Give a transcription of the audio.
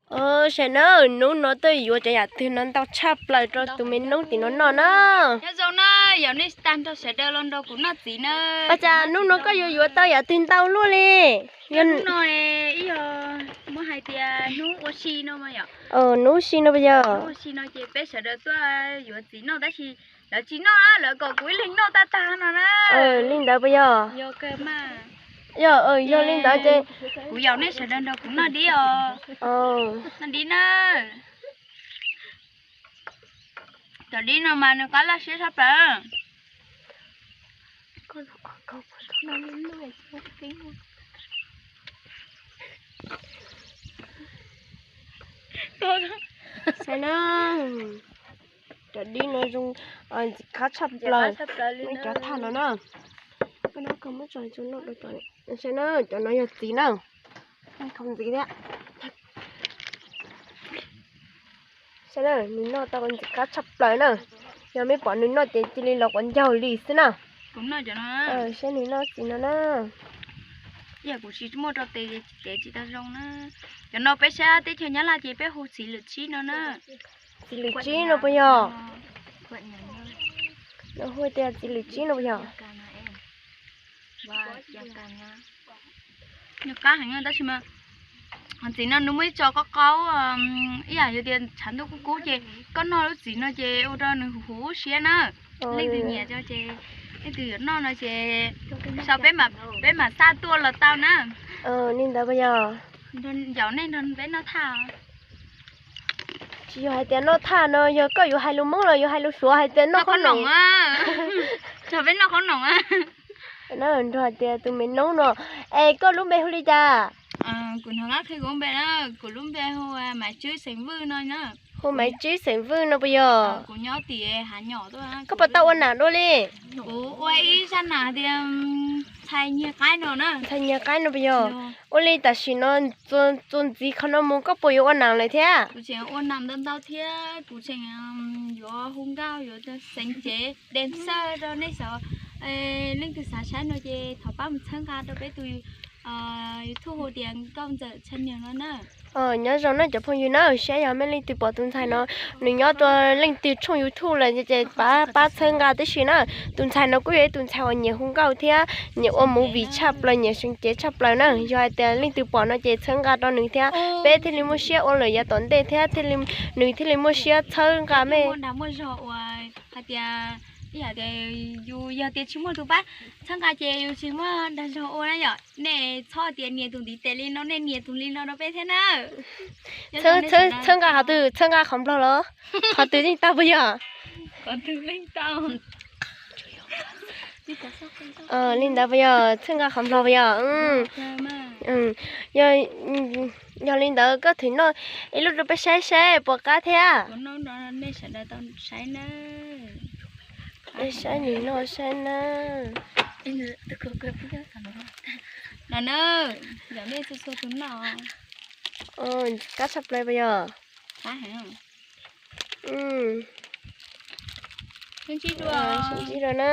Sawv daws na, hnub no tuaj yuav cov yam twg no ntau tshaj plaws rau tus me noob tim no noj na. Nyob zoo na, yog nej tag nrho sawv daws los nrog kuv noj txiv na. Ua cas hnub no koj yuav yuav tau yam twg ntau luaj li? Hnub no ib yog muab hais tias hnub ua si no mas yom. Hnub si no puas yog? Hnub ua si no ces peb sawv daws tuaj yuav txiv noj tab sis lawv tsis noj na, lawv kom kuv ib leeg noj tag tag no na. Li ntawd puas yog? Yog, yog li ntawd ces kuv yaum nej sawv daws nrog kuv noj dib os. Noj dib na. Cov dib no mas nws qab laj siab tshaj plaws. Saib na, cov dib no zoo ntxim qab tshaj plaws, cov thaj no na. Saib na, cov no yog txiv na, ntxim thiab. Saib na, nws noj tau ntxim qab tshaj plaws na. Yog mej pom nws noj ces cia li los quav ncaug li xwb na. Saib nws noj txiv no na. Kuv tsis muaj rau tes ces tsis tau zoo na. Cov no peb sab teb chaws Nyab Laj ces peb hu txiv lwm tsib no na. Txiv lwm tsib no puas yog? Lawv hu tias txiv lwm tsib no puas yog? Nws qab heev tab sis mas txiv no nws muaj ib co qaub qaub, ib yam yog tias tshav ntuj kub kub ces koj noj lub txiv no ces ua rau nws huv huv siab na. Leej twg nyiam ces, leej twg yuav noj no ces sau peb mam xa tuaj los tau na. Li ntawd puas yog? Yaum nej nrog peb noj thaj. Tsis yog hais tias noj thaj no yog koj yuav hais lus Hmoob los yuav hais lus Suav hais tias noj qhob noom. Nrog peb noj qhob noom. Nrog hais tias tus me noob no, es koj lub npe hu li cas? Kuv hnov Qhib kuv npe na, kuv lub npe hu Maiv Tswb xeem Vwj no na. Hu Maiv Tswb xeem Vwj no puas yog? Kuv nyob tim Hav Nyom tuaj. Koj puas tau ua nam dua li? Kuv ua ib zaj nam tias ntxhais nyiag qaib no na. Ntxhais nyiag qaib no puas yog? Ua li tam sim no txuas ntxiv qhov no mus koj puas yuav ua nam lawm thiab? Kuv tseem ua nam ntau ntau thiab, kuv tseem yuav hu nkauj yuav xeev cev dancer rau nej xav. Leej twg xav saib no ces thov pab mus txhawb nqa rau peb tus YouTube hu tias Nkauj Ntxawm channel no na. Nyob zoo na cov phooj ywg na, saib yog mej leej twg pom tus ntxhais no nws nyob rau leej twg tshooj YouTube lawm ces pab pab txhawb nqa tib si na. Tus ntxhais no kuj yog ib tus ntxhais uas nyiam hu nkauj thiab nyiam ua movie tshaj plaws, nyiam xeev cev tshaj plaws na. Yog hais tias leej twg pom no ces txhawb nqa rau nws thiab peb thiaj li muaj siab ua lawm yav tom ntej thiab nws thiaj li muaj siab txhawb nqa mej. Muaj dag muaj zog uas hais tias, ib yam tias yus yog tias tsis muaj tus pab txhawb nqa ces yus tsis muaj dag zog ua na yom. Nej txhob tias nias tus ntiv tes li no, nej nias tus li no rau peb thiab na. Txhawb nqa qhov twg? Txhawb nqa qhov nplog los qhov twg yeej tau puas yog? Li ntawd puas yog? Txhawb nqa qhov nplog puas yog? Yog li ntawd koj thwm noj ib lub rau peb saib saib puas qab thiab. Peb saib nws noj saib na. Qab tshaj plaws puas yog? Sib ntsib dua na.